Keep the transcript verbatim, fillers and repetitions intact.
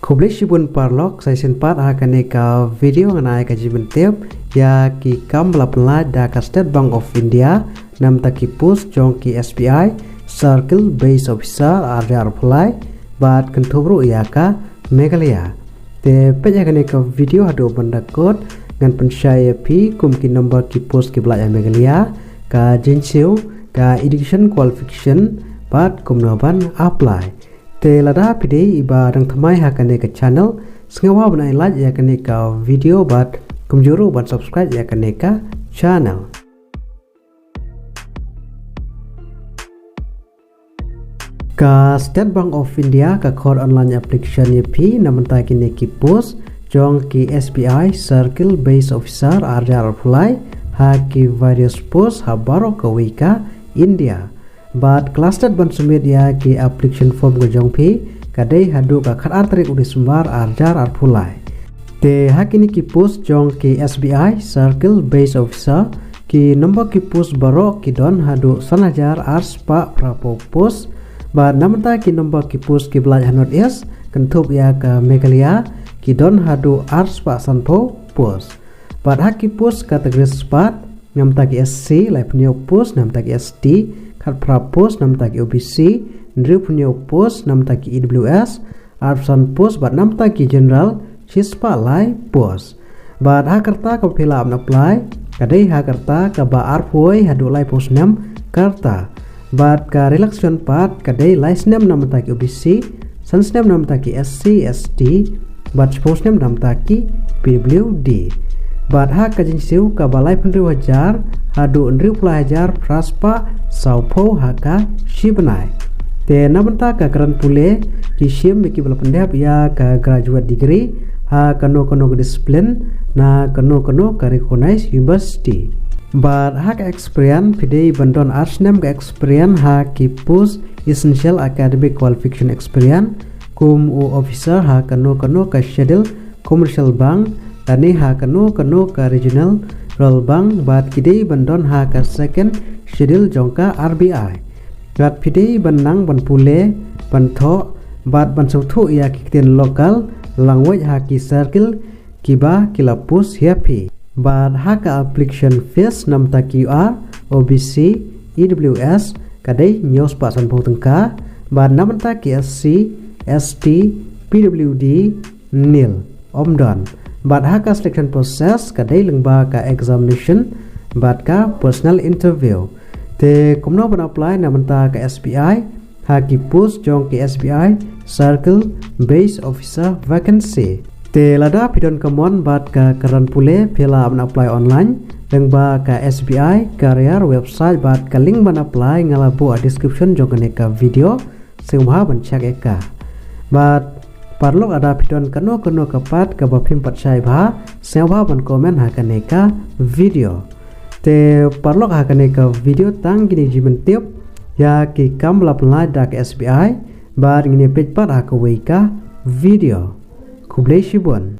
Khublei shibun paralok, sa shisien pat ha kane ka video ngan ai ka jingpyntip ïa ki kam ba la pynlait da ka State Bank of India namar ki post jong ki S B I Circle Based Officer ar hajar arphew lai bad kynthup ruh ïa ka Meghalaya. Te peit ïa kane ka video haduh ban da kut, ngan pynshai ïa phi kum ki number ki post ki ba lait ha Meghalaya, ka jingsiew, ka education qualification bad kumno ban apply. Te lada phi dei i ba dang thymmai ha kane ka channel, sngewbha ban ai like ïa kane ka video bad kumjuh ruh ban subscribe ïa kane ka channel. Ka State Bank of India ka khot online application ïa phi namar kine ki post jong ki S B I Circle Based Officer ar hajar arphew lai ha ki various post ha baroh kawei ka India. Bad ka last date ban submit ïa ki application form ka jong phi ka dei haduh ka khatar tarik u December ar hajar arphew lai. Te ha kine ki post jong ki S B I Circle Based Officer, ki number ki post baroh ki don haduh san hajar ar spah phraphew post. Bad namar ki number ki post ki ba lait ha North East, kynthup ïa ka Meghalaya, ki don haduh ar spah sanphew post. Bad ha ki post category spah, namar ki S C laiphew hynñiew post, namar ki S T khatphra post, namar ki O B C hynriewphew hynñiew post, namar ki E W S arphew san post, bad namar ki general shispah lai post. Bad ha ka rta ka ba phi lah ban apply ka dei ha ka rta ka ba arphew wei haduh laiphew snem ka rta. Bad ka relaxation pat ka dei lai snem namar ki O B C, san snem namar ki S C S T, bad shiphew snem namar ki P W D. Bad ha ka jingsiew ka ba laiphew hynriew hajar haduh hynriewphew lai hajar phra spah sawphew ha ka shi bnai. Te namar ka kren pule, ki shim ïa ki ba la pyndep ïa ka graduate degree ha kano kano ka discipline na kano kano ka recognized university. Bad ha ka experience, phi dei ban don ar snem ka experience ha ki post essential academic qualification experience kum u officer ha kano kano ka Scheduled Commercial Bank lane ha kano kano ka Regional Rural Bank, bad ki dei ban don ha ka second schedule jong ka R B I. Bad phi dei ban nang ban pule, ban thoh bad ban sngewthuh ïa ki ktien local language ha ki circle ki ba ki la post ïa phi. Bad ha ka application fees namar ki U R, O B C, E W S ka dei hynñiew spah sanphew tyngka, bad namar ki S C, S T, P W D nil, ym don. Bad ha ka selection process ka dei lyngba ka examination bad ka personal interview. Te kumno ban apply namar ka S B I ha ki post jong ki S B I Circle Based Officer vacancy. Te lada phi don ka mon bad ka kren pule, phi lah ban apply online lyngba ka S B I career website, bad ka link ban apply nga la buh ha description jong kane ka video, sngewbha ban check ïa ka. Bad paralok, lada phi don kano kano ka pat ka ba phim pat shai bha, sngewbha ban comment ha kane ka video. Te paralok, ha kane ka video tang kine ki jingpyntip ïa ki kam ba la pynlait da ka S B I, bad ngin ïa peit pat ha kawei ka video. Khublei shibun.